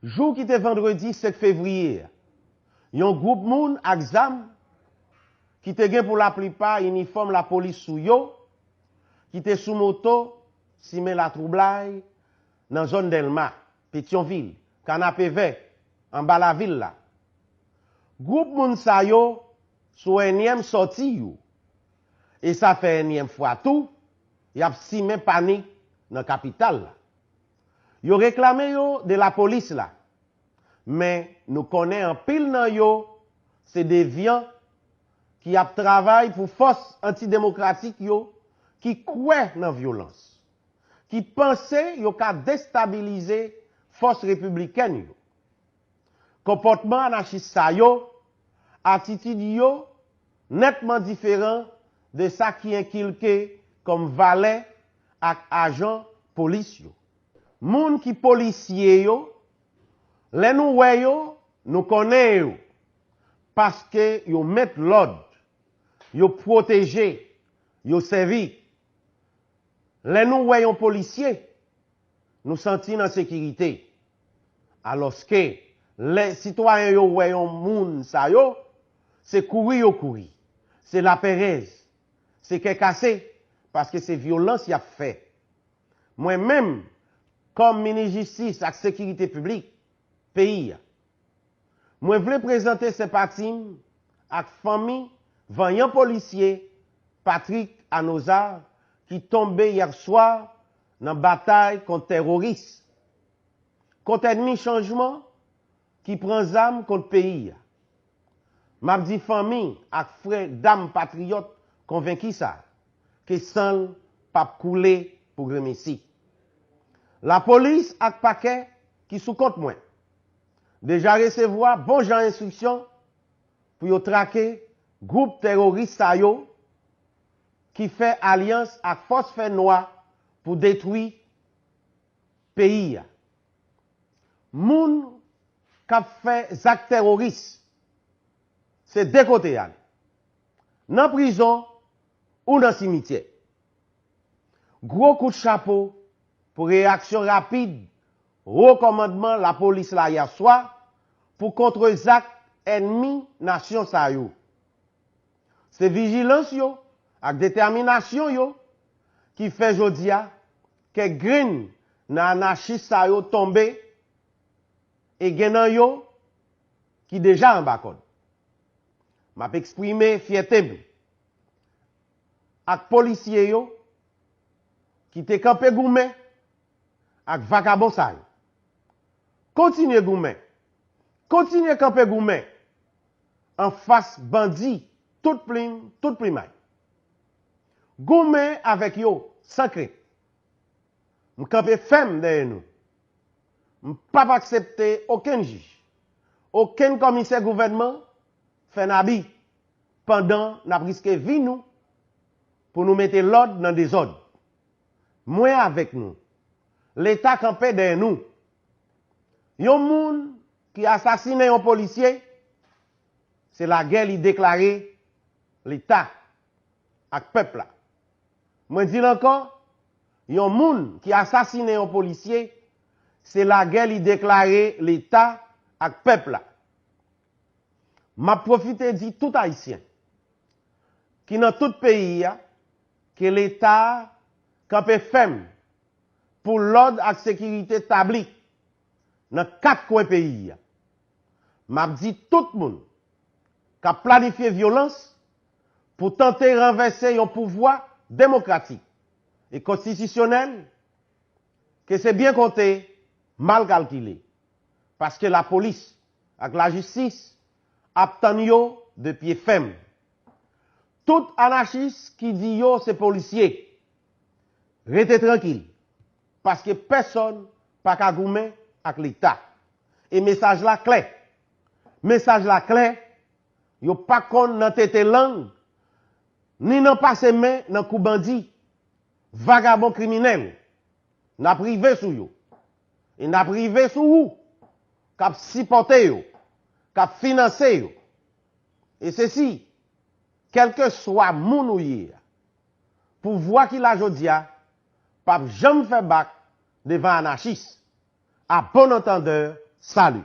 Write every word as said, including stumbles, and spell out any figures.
Jou ki te vandredi senk fevriye a, yon gwoup moun ak zam ki te gen pou laplipa inifòm lapolis sou yo, ki te sou moto simen latwoublay nan zòn Dèlma, Petyonvil, Kanapevè, anba lavil la. Gwoup moun sa yo sou ènyèm sòti yo, e sa fè ènyèm fwa tou y ap simen panik nan kapital la. Yo reklame yo de lapolis la, men nou konnen anpil nan yo se devyan ki ap travay pou fòs antidemokratik yo ki kwè nan vyolans, ki panse yo ka destabilize fòs repiblikèn yo. Konpòtman anachis sa yo, atitid yo nètman diferan de sa ki enkilke kòm valè ak ajan polis yo. Moun ki polisye yo, lè nou wè yo, nou konnen yo, paske yo met lòd, yo pwoteje, yo sèvi. Lè nou wè yon polisye, nou santi n an sekirite. Alòske, lè sitwayen yo wè yon moun sa yo, se kouri yo kouri, se laperèz, se kè kase, paske se vyolans y ap fè. Mwen menm, kòm minis jistis ak sekirite piblik peyi a, mwen vle prezante senpati m ak fanmi vanyan polisye Patrick Anoza ki tonbe yè swa nan batay kont teworis, kont ènmi chanjman ki pran zam kont peyi a. M ap di fanmi ak frè dam patriyòt konvenki sa, ke san l p ap koule pou gremesi. Lapolis ak pakè ki sou kont mwen deja resevwa bon jan enstriksyon pou yo trake gwoup teworis sa yo ki fè alyans ak fòs fè nwa pou detwi peyi a. Moun k ap fè zak teworis, se de kote a, nan prizon ou nan simityè. Gwo kout chapo pou reyaksyon rapid wo kòmandman lapolis la yè swa pou kontrezak ènmi nasyon sa yo. Se vijilans yo ak detèminasyon yo ki fè jodi a kèk grenn nan anachis sa yo tonbe, e gen nan yo ki deja anba kòd. M ap eksprime fyète m ak polisye yo ki te kanpe goumen ak vakabon sa yo. Kontinye goumen, kontinye kanpe goumen anfas bandi tout plim, tout plimay. Goumen avèk yo san krent. M kanpe fèm dèyè nou. M p ap aksepte okenn jij, okenn kòmisè gouvènman fè n abi pandan n ap riske vi nou pou nou mete lòd nan dezòd. Mwen avèk nou. Leta kanpe dèyè nou. Yon moun ki asasinen yon polisye, se lagè li deklare Leta ak pèp la. Mwen di l ankò, yon moun ki asasinen yon polisye, se lagè li deklare Leta ak pèp la. M ap pwofite di tout Ayisyen ki nan tout peyi a ke Leta a kanpe fèm pou lòd ak sekirite tabli nan kat kwen peyi a. M ap di tout moun k ap planifye vyolans pou tante ranvèse yon pouvwa demokratik e konstitisyonèl ke se byen konte, mal kalkile, paske lapolis ak lajistis ap tann yo de pye fèm. Tout anachis ki di yo se polisye, rete trankil, paske pèsonn pa ka goumen ak Leta. E mesaj la klè. Mesaj la klè, yo pa konn nan tete lang, ni nan pase men nan kou bandi, vagabon kriminèl. N ap rive sou yo. E n ap rive sou ou k ap sipòte yo, k ap finanse yo. E se si, kèlkeswa moun ou ye a, pouvwa ki la jodi a p ap janm fè bak devan anachis. À bon entendeur, Salut.